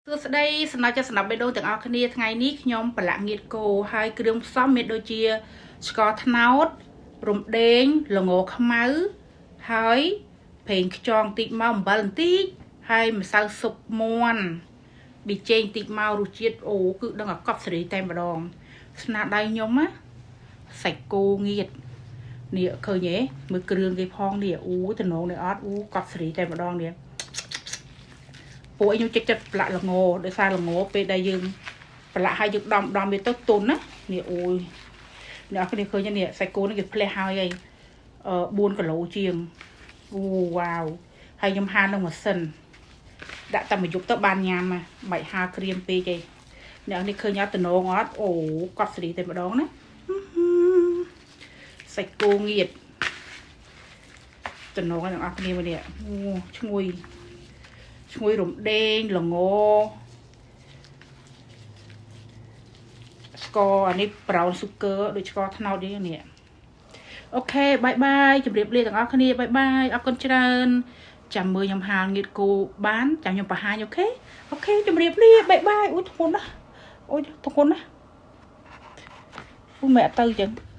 សួស្តីសំណាក់ចិត្តសម្រាប់បេះដូងទាំងអស់គ្នាថ្ងៃនេះខ្ញុំប្រឡាក់ងៀតគោហើយគ្រឿងផ្សំមានដូចជាស្ករត្នោតរំដេងល្ងខ្មៅហើយប្រេងខ្យងតិចមកអំបិលបន្តិចហើយម្សៅស៊ុបមាន់ប៊ីចេងតិចមករសជាតិអូគឺដឹងអាកប់សេរីតែម្ដងស្នាដៃខ្ញុំណាសាច់គោងៀតនេះឃើញទេមើលគ្រឿងគេផងនេះអូតំណងនេះអត់អូកប់សេរីតែម្ដងនេះ ពួកឯងខ្ញុំចិត្តចិត្តប្រឡាក់ល្ងដោយសារល្ងពេលដែលយើងប្រឡាក់ហើយយើងដំដំវាទៅទុនណានេះអូយអ្នកនរគ្នាឃើញទេនេះសាច់គោនេះគេផ្លេសហើយហើយអឺ4គីឡូជាងអូវ៉ាវហើយខ្ញុំហាលនឹងម៉ាស៊ីនដាក់តែមួយយប់ទៅបានញ៉ាំមិនបាច់ហាលក្រៀមពេកទេអ្នកនេះឃើញអត់តំណងអត់អូកត់សេរីតែម្ដងណាសាច់គោងៀតតំណងឲ្យអ្នកនរគ្នាមើលនេះអូឈ្ងុយ ឈ្ងុយរំដេងល្ងស្ករអានេះ brown sugar ដូចស្ករត្នោតយ៉ាងនេះOK bye bye ជម្រាបលាទាំងអស់គ្នា bye bye អរគុណច្រើនចាំមើលខ្ញុំហាលងៀតគោបានចាំខ្ញុំបង្ហាញ OK OK ជម្រាបលា bye bye អូយធ្ងន់ណាស់អូយធ្ងន់ណាស់អូមែនអត់ទៅចឹង។